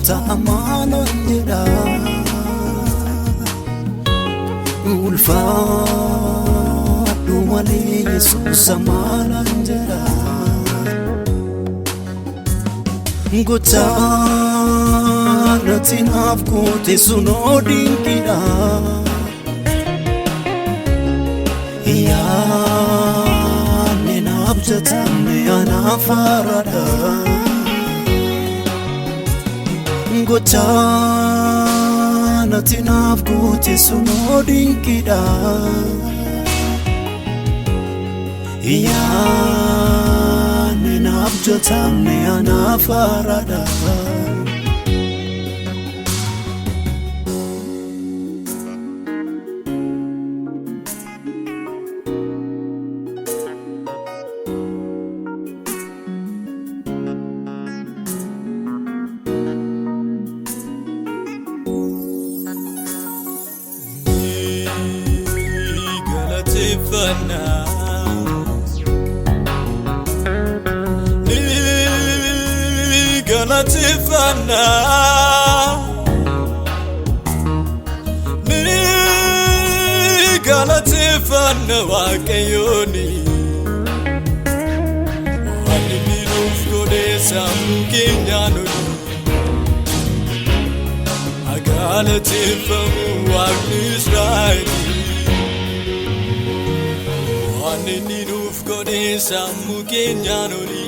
Gooftaa maalan jedha? Ulfaadhu malee Yesuus maalan jedha? Gochaa ati naaf goote sunoo dinqiidha. Yaadni naaf jatamne anaaf haaraadha. Gochaa ati naaf goote sunoo dinqiidha. Yaadni naaf jatamne anaaf haaraadha. Galateeffannaa, ni galateeffannaa, ni galateeffanna Waaqayyooni. Waan inni nuuf godhe sammuu keenyaan oli. Haa galateeffamu Waaqni Israa'el. Waan inni nuuf godhe sammuu keenyaan oli.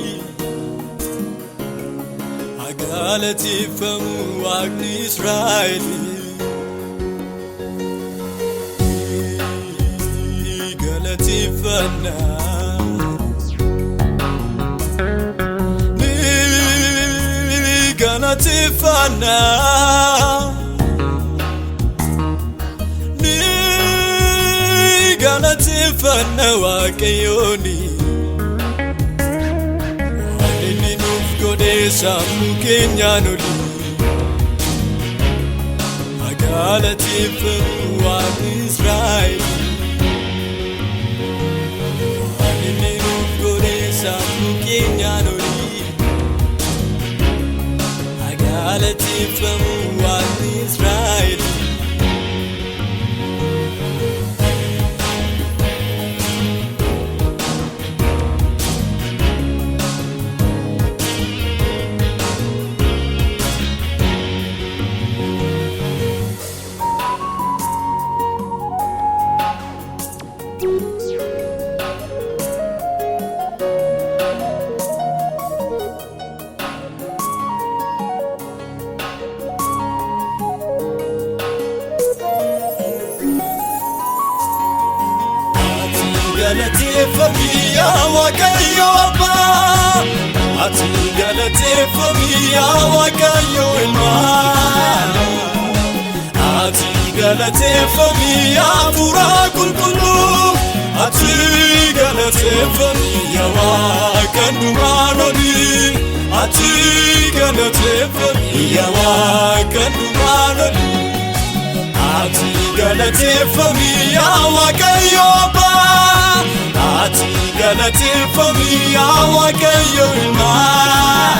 Haa galateeffamu Waaqni Israa'el. Galateeffannaa. Ni galateeffannaa. Ni galateeffanna Waaqayyooni. Waan inni nuuf godhe sammuu keenyaan oli. Haa galateeffamu Waaqni Israa'el. Waan inni nuuf godhe sammuu keenyaan oli. Haa galateeffamu Waaqni Israa'el. Ati galateeffami yaa Waaqayyo Abbaa. Ati galateeffami yaa Waaqayyo Ilmaa. Ati galateeffami yaa Hafuura Qulqulluu. Ati galateeffami yaa Waaqa hundumaan olii. Ati galateeffami yaa Waaqa hundumaan olii. Ati galateeffami yaa Waaqayyo Abbaa. Ati galateeffami yaa Waaqayyo Ilmaa.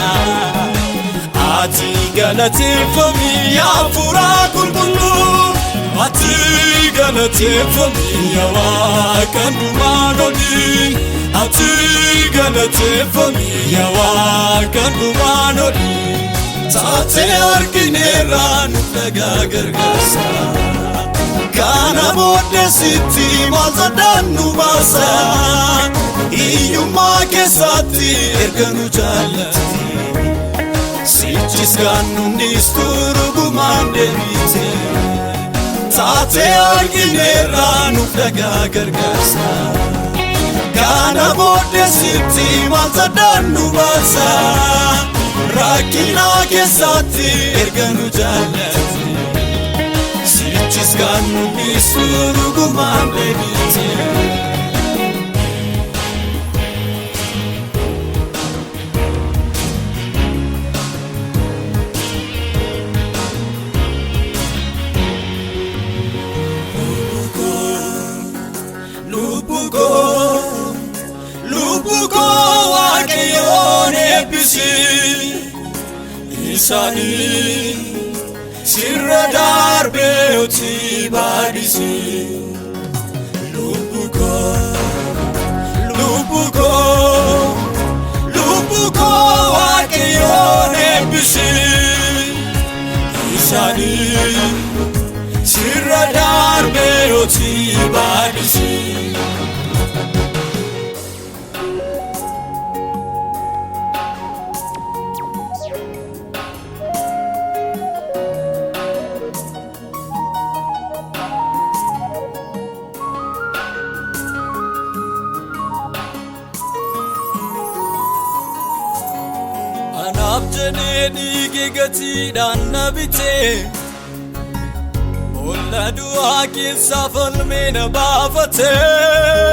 Ati galateeffami yaa Hafuura Qulqulluu. Ati galateeffami yaa Waaqa hundumaan olii. Ati galateeffami yaa Waaqa hundumaan olii. Taatee argineerra nu dhagaa gargaarsa. Kana booddee sitti maal saddaan nu baasa? Hiyyummaa keessatti erga nu jaallate. Sichis kan nuti dhugumaan deebite. Taatee argineerra nu dhagaa gargaarsa. Kana booddee sitti maal saddaan nu baasa? Rakkina keessatti erga nu jaallate. Sichis kan nuti dhugumaan deebite. Lubbu koo, lubbu koo, Waaqayyoon eebbisi. Isaanii sirra darbee hojii baadhisi. Lubbu koo, lubbu koo, lubbu koo Waaqayyoon eebbisi. Isaanii sirra darbee hojii baadhisi. Anaaf jedhee dhiige gatiidhaan na bitee, boolla du'aa keessaa falmee na baafatee.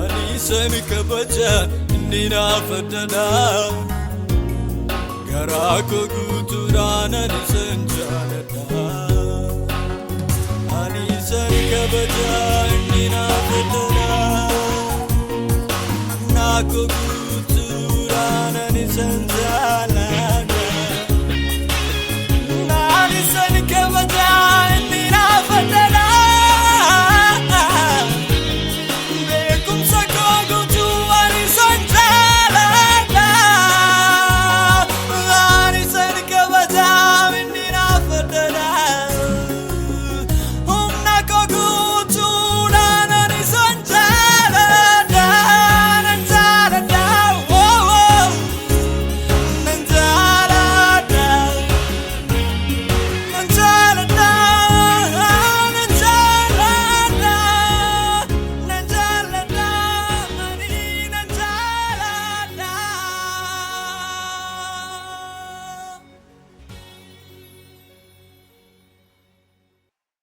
Ani isan kabaja, inni naaf addadha. Garaa koo guutuudhaan ani isan jaaladha. Ani isan kabaja, inni naaf addadha.